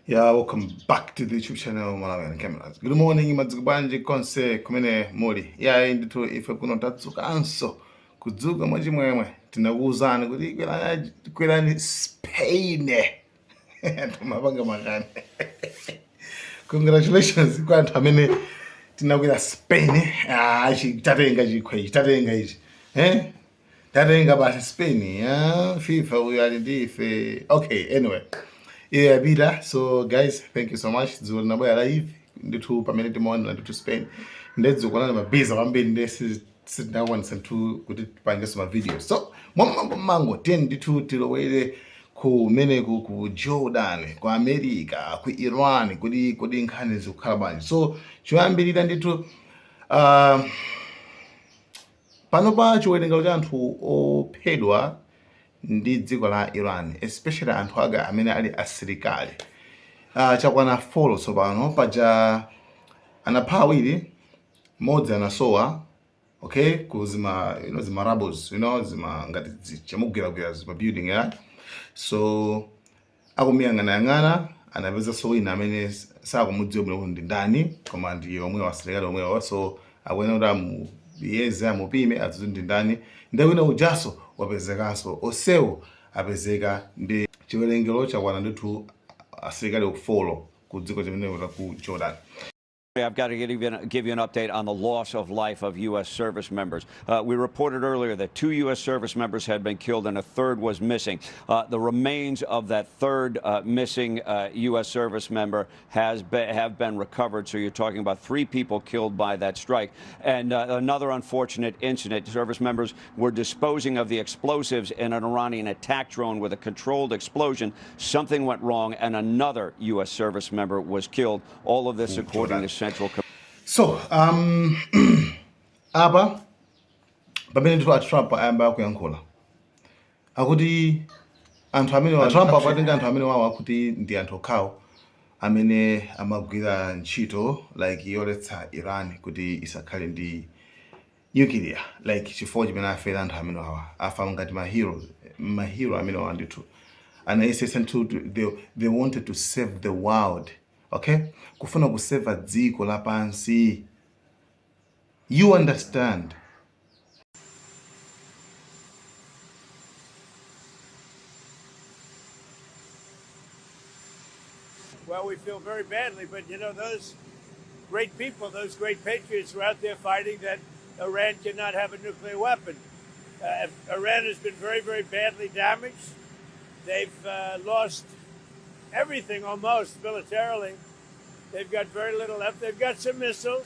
Yeah, welcome back to the YouTube channel Malawian Cameras. Good morning, madzuka bwanji konse kumene muli. Yeah, ndithu ife kuno tadzukanso kudzuka mwachimwemwe. Tinakuwuzani kuti kwerani kwerani Spain. Tumapanga makani. Congratulations kwa anthu amene tinakwera Spain. Ah, chi tatenga chikho ichi, tatenga ichi. Eh? Tatenga basi Spain, yeah? FIFA uyu ali ndi ife. Okay, anyway. Iyo yapita. So guys, thank you so much. Dzulo linabwera live ndithu pamene timaonera ndithu Spain. Ndedzulo kunali mabiza kwambiri ndi sitinakwanisa ndithu kuti tipangenso ma video. So mwammango mango tiyeni ndithu tilowere kumeneku ku Jordan, ku America, ku Iran, kuti kodi nkhani zikukhala bwanji. So choyambirira ndithu panopa chiwerengero cha anthu ophedwa ndi dziko la Iran, especially anthu ake amene ali asilikali, chakwana 4 tsopano. Paja anapha awiri, mmodzi anasowa, okay, ku zima, zima rubbles, zima ngati chamugweragwera zima building, yeah? So akumuyang'anayang'ana anapezanso wina amene sakumudziwa bwino kuti ndi ndani, koma ndi omwewo asilikali omwewo, so akuyenera kuti amuyeze, amupime, adziwe ndi ndani. Ndi wina ujaso wapezekanso, onsewo apezeka ndi chiwerengero chakwana ndithu asilikali 4 ku dziko chimeneko ku Jordan. I've got to give you an update on the loss of life of U.S. service members. We reported earlier that 2 U.S. service members had been killed and a third was missing. The remains of that third missing U.S. service member have been recovered. So you're talking about 3 people killed by that strike. And another unfortunate incident, service members were disposing of the explosives in an Iranian attack drone with a controlled explosion. Something went wrong and another U.S. service member was killed. All of this according to Central Command. So apa pamene ndithu a Trump ayamba kuyankhula akuti anthu amene Trump akutenga anthu amene wawo akuti ndi anthu okhawo amene amagwira ntchito like yoletsa Iran kuti isakhale ndi nuclear, like chifukwa chimene afera anthu amene wawa afa ngati ma heroes, ma hero amene wawa ndithu anayesesa ndithu they wanted to save the world, okay, kufuna kuseva dziko lapansi, you understand? Well, we feel very badly, but those great people, those great patriots were out there fighting that Iran cannot have a nuclear weapon. Iran has been very, very badly damaged. They've lost everything almost militarily. They've got very little left. They've got some missiles.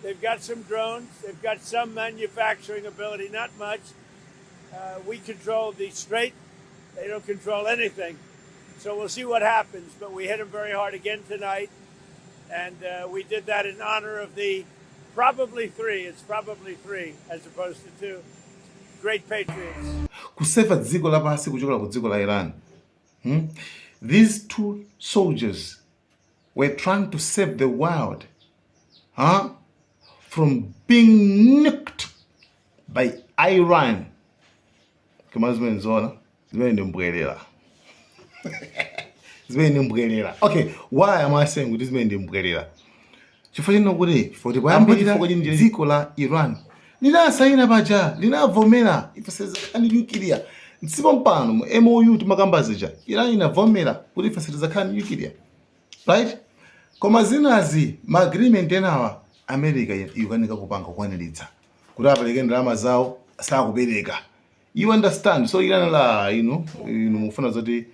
They've got some drones. They've got some manufacturing ability, not much. We control the strait. They don't control anything. So we'll see what happens. But we hit them very hard again tonight. And we did that in honor of the probably three. It's probably three as opposed to two. Great patriots. Kuseva dziko lapansi kuchokera ku dziko la Iran, These two soldiers were trying to save the world, huh, from being nuked by Iran. Koma zimene zona zimene ndi mbwerera, zimene ndi mbwerera. Okay, why am I saying kuti zimene ndi mbwerera? Chifukwa chino kuti chifukwa poyambirira dziko la Iran linasayina paja, linavomera ife sitizakhala ndi nuclear. Ndipo mpano mu MOU timakamba zija, Iran inavomera kuti ife sitizakhala ndi nuclear, right? Koma zinazi, ma agreement enawa, America ikukanika kupanga kukwaniritsa kuti apereke ndalama zawo, sakupereka, you understand? So Iran la inu mufuna zoti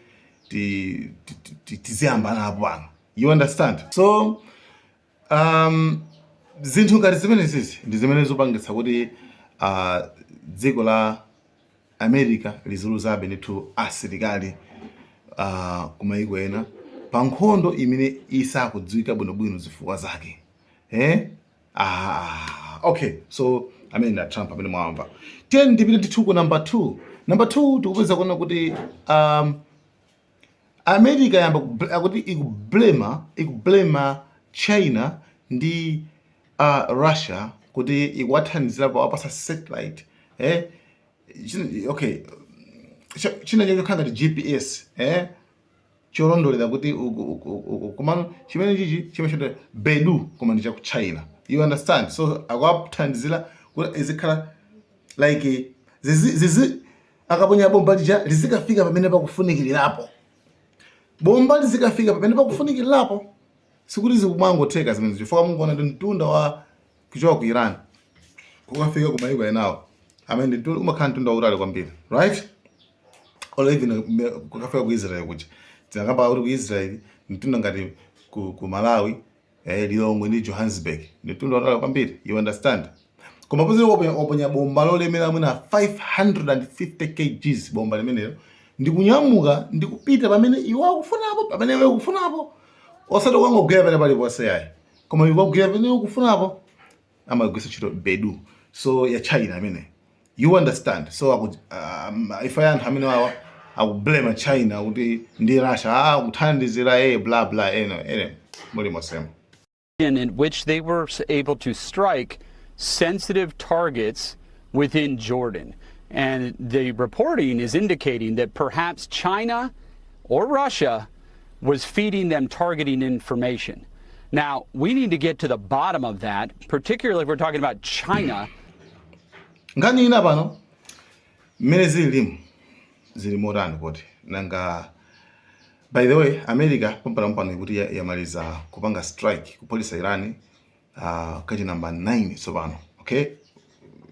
tiziyambana apo pano, you understand? So zinthu ngati zimene zizi ndi zimene zopangitsa kuti dziko la America liziluzabe ndithu asilikali kumayiko ena pa nkhondo imene isakudziwika bwinobwino zifukwa zake, eh? Ah, okay, so amene ndi Trump amene mwamva. Tiyeni ndipite ndithu ku number 2. Number 2 tikupeza kuona kuti America yamba akuti ikublema China ndi Russia kuti ikuwathandizira powapasa satellite, eh? Okay, china chokhala ngati GPS, eh? Cholondolera kuti uku uku uku uku, komano chimene chichi chimachita Beidou, koma ndi chaku China, you understand? So akuwathandizira kuti izikhala like zizi zizi akaponya bomba lija lizikafika pamene pakufunikirirapo, bomba lizikafika pamene pakufunikirirapo. Sikuti zikumangotheka zimenezo, chifukwa mungoona ndi mtunda wa kuchoka ku Iran kukafika ku mayiko enawo amene ndi umakhala mtunda wautali kwambiri, right? Or even kukafika ku Israel kuja, tinakamba kuti ku Israel mtunda ngati ku Malawi, Lilongwe ndi Johannesburg, ndi mtunda wautali kwambiri, you understand? Koma pozera waponya bomba lolemera mwina 550 kgs, bomba limenelo ndikunyamuka ndikupita pamene iwo akufunapo, pamene iwe ukufunapo, osati ukangogwera pene paliponse yayi, koma ikagwera pamene ukufunapo. Amagwiritsa ntchito Beidou, so ya China amene, you understand? So ife anthu amene wawa akublame China kuti ndi Russia, kuthandizira, bla bla, eno ene muli mosemo. In which they were able to strike sensitive targets within Jordan. And the reporting is indicating that perhaps China or Russia was feeding them targeting information. Now, we need to get to the bottom of that, particularly if we're talking about China. Nkhani ina pano, mmene zililimu, zili motani kuti nanga? By the way, America pompano kuti yamaliza kupanga strike kupolisa Iran kachi number 9 tsopano, okay?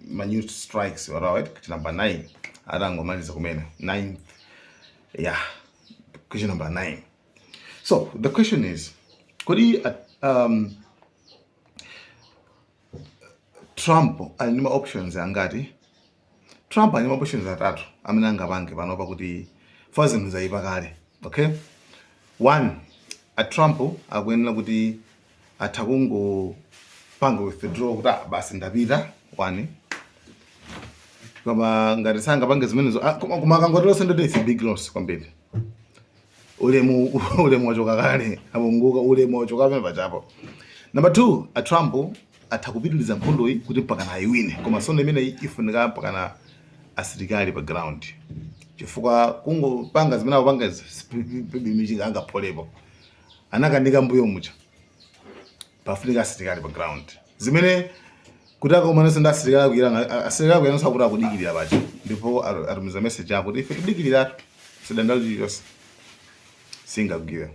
Ma new strikes, alright, kachi number 9, atangomaliza kumene 9, yeah, kachi number 9. So the question is, kodi Trump ali ndi ma options angati? Trump ali ndi ma options atatu amene angapange panopa kuti fa zinthu zayipa kale, okay? One, a Trump akuyenera kuti atha kungopanga withdraw kuti, "Ah, basi, ndapita," one. Koma ngati sangapange zimenezo, koma akangoteronso ndoti it's a big loss kwambiri. Ulemu wachoka kale, apunguka, ulemu wachoka pamene pachapo. Number two, a Trump atha kupitiliza nkhondoyi kuti mpakana ayiwine, koma sono imeneyi ifunika mpakana asilikali pa ground, chifukwa kungopanga zimene akupanga michinga angapholepo, anakanika mbuyo mucha. Pafunika asilikali pa ground, zimene kuti akakumananso ndi asilikali aku Iran. Asilikali aku Iran sakuti akudikirira paja, ndipo atumiza message akuti ife tidikirira, sidandalo chilichonse singagwire.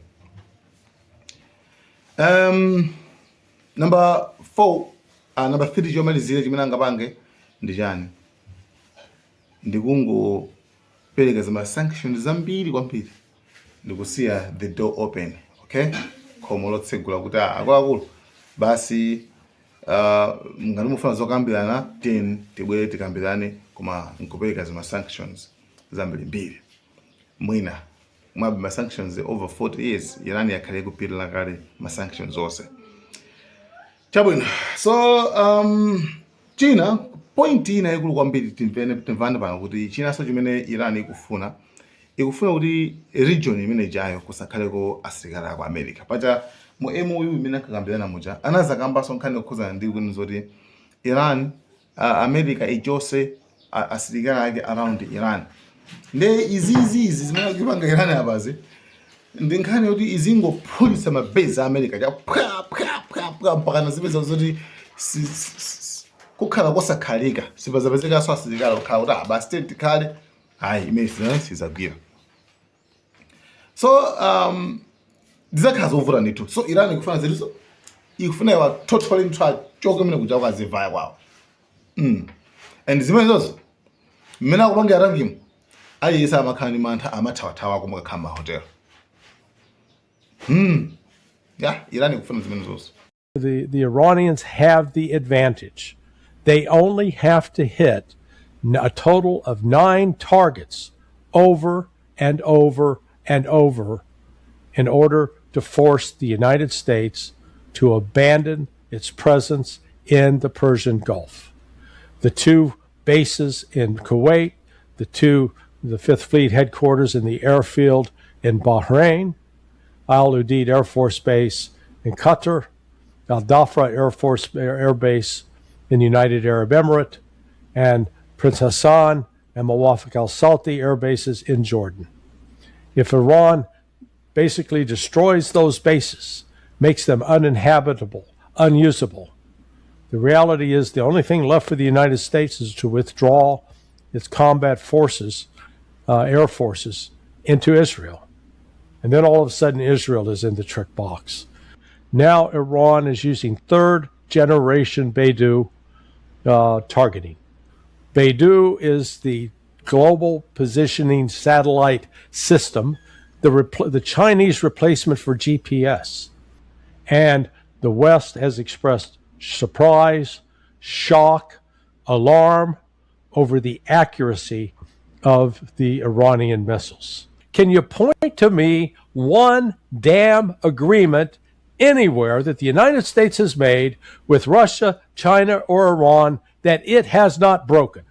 Number 4, number 3, chomalizira chimene angapange ndi chani? Ndikungopereka zima sanctions zambiri kwambiri, ndikusiya the door open, okay, khomo lotsegula kuti, ah, akuluakulu, basi, ngati mufuna zokambirana, tiyeni tibwere tikambirane, koma nkupereka zima sanctions zambirimbiri. Mwina mwabe ma sanctions over 40 years Iran yakhale ikupirira kale ma sanctions onse. Chabwino, so china, point ina ikulu kwambiri, timvene, timvane pano kuti chinanso chimene Iran ikufuna kuti region imene ijayo kusakhaleko asilikali aku America. Paja mu MOU imene ankakambirana muja anazakambanso nkhani yokhuzana ndi kuti zoti Iran, America ichose asilikali ake around Iran. Nde izizi izi zimene akupanga Iran apazi ndi nkhani yoti izingophulitsa mabase a America cha pwa pwa pwa pwa mpaka zipeza zoti kukhala kosakhalika, sipazapezekanso asilikali okhala kuti, ah, basi, tiye tikhale. Hayi, imene sizagwira. So zizakhala zovuta ndithu. So Iran ikufuna zilizo, ikufuna iwa totally ndithu achoke mene kuja kwazivaya kwawo. And zimene zozo mmene akupangira rangimu, aliyense amakhala ndi mantha, amathawathawa kumakakhala mahotelo. Yeah, Iran ikufuna zimene zozo. The Iranians have the advantage. They only have to hit a total of 9 targets over and over and over in order to force the United States to abandon its presence in the Persian Gulf. The two bases in Kuwait, the Fifth Fleet headquarters in the airfield in Bahrain, Al Udeid Air Force Base in Qatar, Al Dhafra Air Force Air Base in the United Arab Emirate, and Prince Hassan and Muwaffaq al Salti air bases in Jordan. If Iran basically destroys those bases, makes them uninhabitable, unusable. The reality is the only thing left for the United States is to withdraw its combat forces, air forces, into Israel. And then all of a sudden, Israel is in the trick box. Now Iran is using third generation Beidou targeting. Beidou is the global positioning satellite system, the Chinese replacement for GPS. And the West has expressed surprise, shock, alarm over the accuracy of the Iranian missiles. Can you point to me one damn agreement anywhere that the United States has made with Russia, China, or Iran that it has not broken?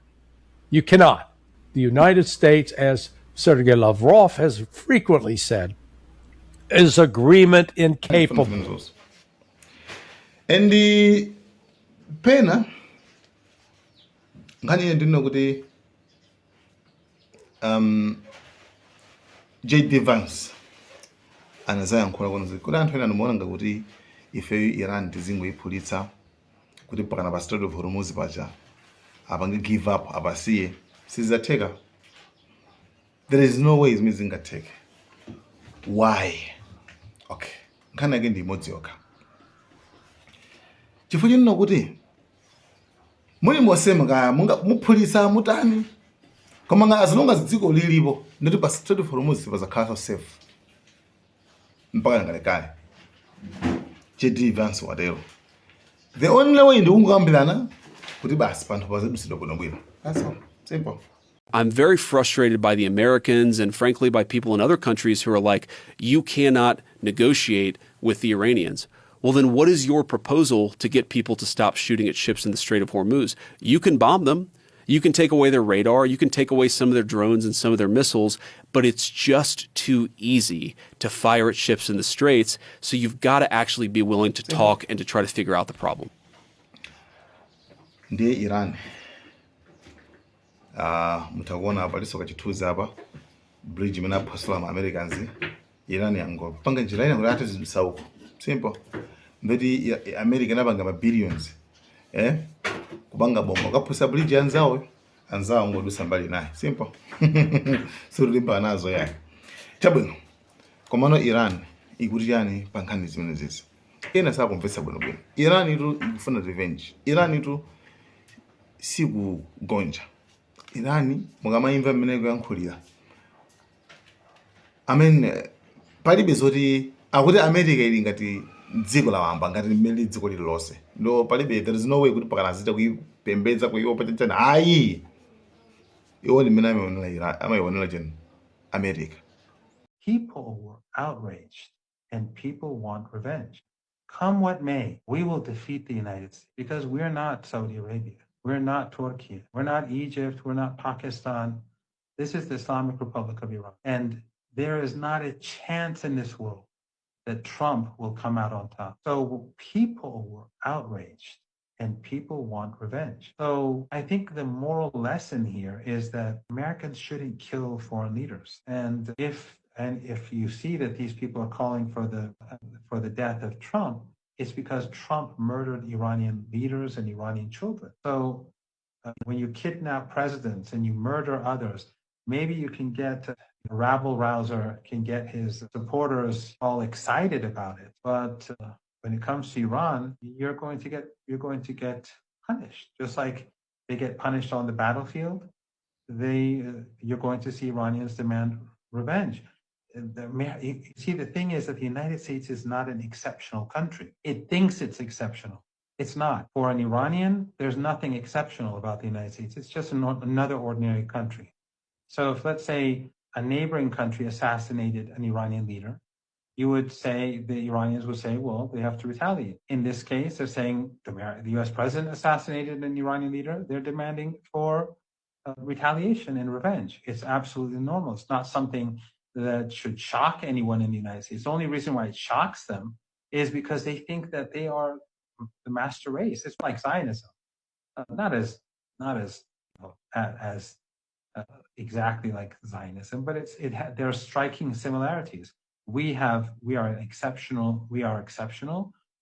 You cannot. The United States, as Sergei Lavrov has frequently said, is agreement incapable. And pena nkhani ine ndinena kuti JD Vance anazayankhula kuno kuti anthu ena ndimaona ngakuti ifeyo Iran tizingoyiphulitsa kuti pakana pa Strait of Hormuz paja apange give up, apasiye, sizizatheka. There is no way zimene zingatheke. Why? Okay, nkhani yake ndi imodzi yokha, chifukwa chinena kuti muli mosema kaya muphulitsa mutani, koma nga as long as dziko lilipo, nditi pa Strait of Hormuz pazakhala safe mpaka kalekale. JD Vance watero the only way ndi kungokambirana kuti basi panthu pazidutsidwa bwinobwino. That's all, simple. I'm very frustrated by the Americans and, frankly, by people in other countries who are like, "You cannot negotiate with the Iranians." Well, then what is your proposal to get people to stop shooting at ships in the Strait of Hormuz? You can bomb them. You can take away their radar. You can take away some of their drones and some of their missiles, but it's just too easy to fire at ships in the Straits. So you've got to actually be willing to talk and to try to figure out the problem. Ndiye Iran, mutakuona paliso kachithunzi apa, bridge imene aphwasula ma Americans. Iran yangopanga njira ina kuti ate zidutsa uko, simple. Ndoti America inapanga ma billions kupanga bomba kaphwasa bridge, anzawo anzawo ngodusa mbali naye, simple. Sikulimbana nazo yayi, chabwino. Komano Iran ikuti chani pa nkhani zimene zizi? Ena sakumvetsa bwinobwino. Iran itu ikufuna revenge. Iran itu sikugonja. Iran mukamayimva mmene kuyankhulira, I mean, palibe zoti akuti America ili ngati dziko lawamba, ngati mmene dziko lililonse ndo palibe. There is no way kuti pakana azita kuipembedza, kuiopa chani, ayi. Iwo ndi mmene amaionera Iran, amaionera chani America. People were outraged and people want revenge. Come what may, we will defeat the United States because we're not Saudi Arabia. We're not Turkey. We're not Egypt. We're not Pakistan. This is the Islamic Republic of Iran. And there is not a chance in this world that Trump will come out on top. So people were outraged and people want revenge. So I think the moral lesson here is that Americans shouldn't kill foreign leaders. And if you see that these people are calling for the death of Trump, it's because Trump murdered Iranian leaders and Iranian children. So when you kidnap presidents and you murder others, maybe you can get a rabble rouser can get his supporters all excited about it. But when it comes to Iran, you're going to get punished, just like they get punished on the battlefield. They you're going to see Iranians demand revenge. You see, the thing is that the United States is not an exceptional country. It thinks it's exceptional. It's not. For an Iranian, there's nothing exceptional about the United States. It's just another ordinary country. So if, let's say, a neighboring country assassinated an Iranian leader, you would say the Iranians would say, well, they have to retaliate. In this case, they're saying the US president assassinated an Iranian leader. They're demanding for retaliation and revenge. It's absolutely normal. It's not something that should shock anyone in the United States. The only reason why it shocks them is because they think that they are the master race. It's like Zionism, not as you know, as exactly like Zionism, but there are striking similarities. We are exceptional,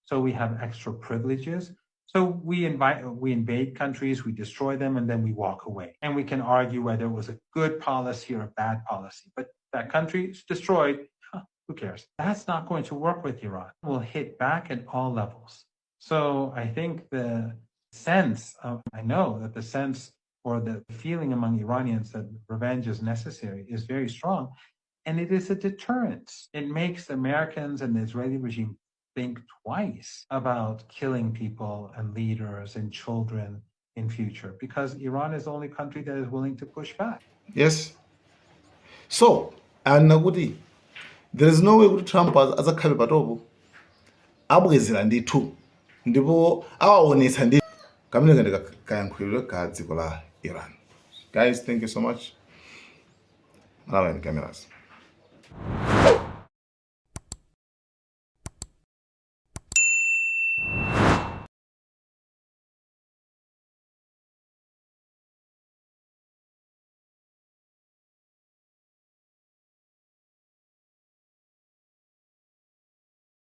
so we have extra privileges. So we invade countries, we destroy them, and then we walk away. And we can argue whether it was a good policy or a bad policy, but that country is destroyed. Huh, who cares? That's not going to work with Iran. We'll hit back at all levels. So I think the sense of, I know that the sense or the feeling among Iranians that revenge is necessary is very strong. And it is a deterrence. It makes Americans and the Israeli regime think twice about killing people and leaders and children in future, because Iran is the only country that is willing to push back. Yes, so anena kuti there is no way kuti Trump azakhale pa top. Abwezera ndithu ndipo awaonetsa ndi kamene ndi kayankhulidwe ka dziko la Iran. Guys, thank you so much. Malawi Cameras.